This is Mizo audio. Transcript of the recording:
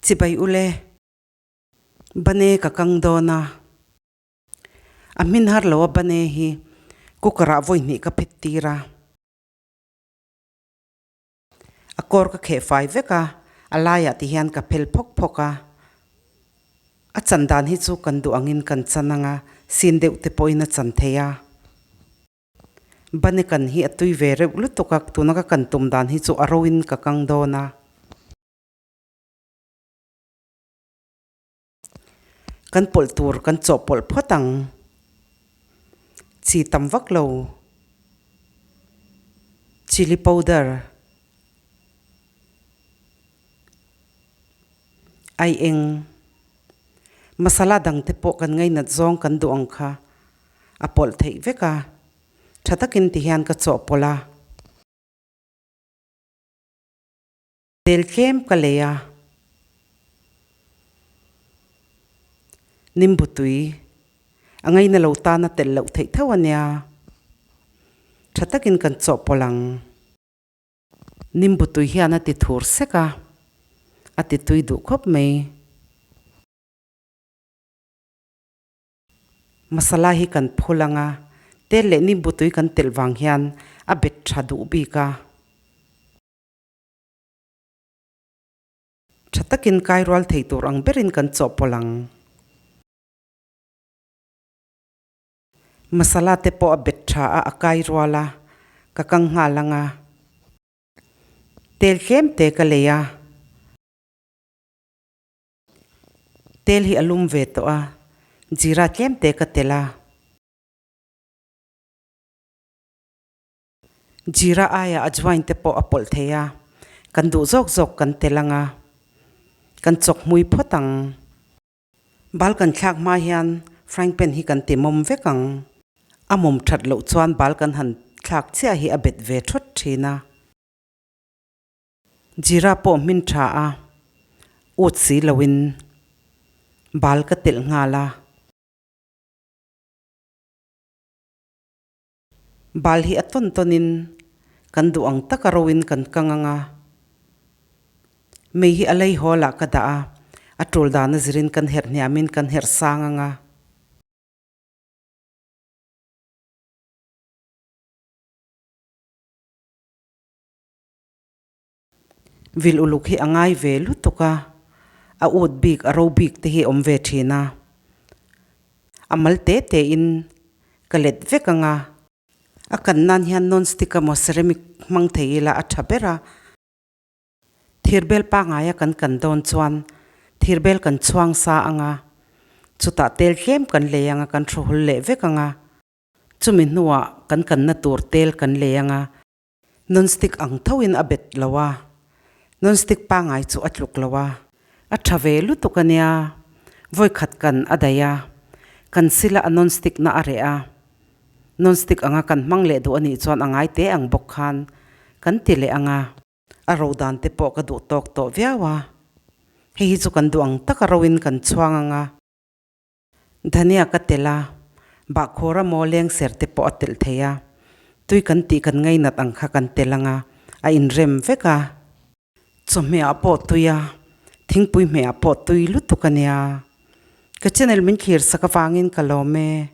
Chibai ule. Bane ka kang dawn a. A hmin har lo a bane hi cooker ah vawi hnih ka phet tir a. A kawr ka kheh fai vek a, a laiah ti hian ka phel phawk phawk a. A chan dan hi chu kan duh angin kan chan ang a, sin deuh te pawhin a chan thei a. Bane kan hi a tui ve reuh lutuk a, tuna ka kan tum dan hi chu a ro in ka kang dawn a. Kan pawlh tur kan chawhpawlh phawt ang. Chi tam vak lo. Chilli powder. Ai eng. Masala dang te pawh kan ngainat zawng kan duh ang kha a pawlh theih vek a. Tha takin ti hian ka chawhpawlh a. Tel tlem ka lei a, nimbu tui a ngaina lo tan a telh loh theih tho a nia, tha takin kan chawhpawlh ang. Nimbu tui hian a ti thur sek a, a ti tui duh khawp mai. Masala hi kan phul ang a, tel leh nimbu tui kan telh vang hian a bet tha duh bik a. Tha takin kai rual thei tur ang berin kan chawhpawlh ang. Masala te pawh a bet tha a, a kai rual a, ka kang nghal ang a. Tel tlem te ka lei a. Tel hi a lum ve tawh a, jeera tlem te ka telh a. Jeera aia ajwain te pawh a pawlh thei a, kan duh zawk zawk kan tel ang a, kan chawk hmui phawt ang. Bal kan thlak hma hian frying pan hi kan ti mawm vek ang. A mawm that loh chuan bal kan han thlak chiah hi a bet ve thawt thin a. Jeera pawh hmin tha a, ut si loin bal ka telh nghal a. Bal hi a tawn tawnin kan duh ang taka roin kan kang ang a, mei hi a lei hawl ah ka dah a, a tul dan a zirin kan herh hniamin kan herh sang ang a. Vil uluk hi a ngai ve lutuk a, a ut bik a ro bik te hi awm ve thin a, a mal te te in ka let vek ang a, a kan nan hian non stick emaw ceramic hmang thei ila a tha ber a, thirbel pangaia kan kan dawn chuan thirbel kan chhuang sa ang a, chutah tel tlem kan lei ang a kan thu hul leh vek ang a, chumi hnuah kan kanna tur tel kan lei ang a. Non-stick ang thoin a bet lo a, non-stick pangai chu a tluk lo a. A tha ve lutuk a nia, vawi khat kan a daih a, kan sila a non-stick na a reh a, non-stick anga kan hmang leh duh a nih chuan a ngai te ang bawk khan kan ti leh ang a. A ro dan te pawh ka duh tawk tawh viau a, hei hi chu kan duh ang taka roin kan chhuang ang a. Dhania ka telh a, bahkhawr a maw leng ser te pawh a telh thei a, tui kan tih kan ngainat ang kha kan telh ang a, a inrem vek a. Chawhmeh ah pawh tui a, thingpui hmeh ah pawh tui lutuk a nia. Ka channel min thlir sak avangin ka lawm e.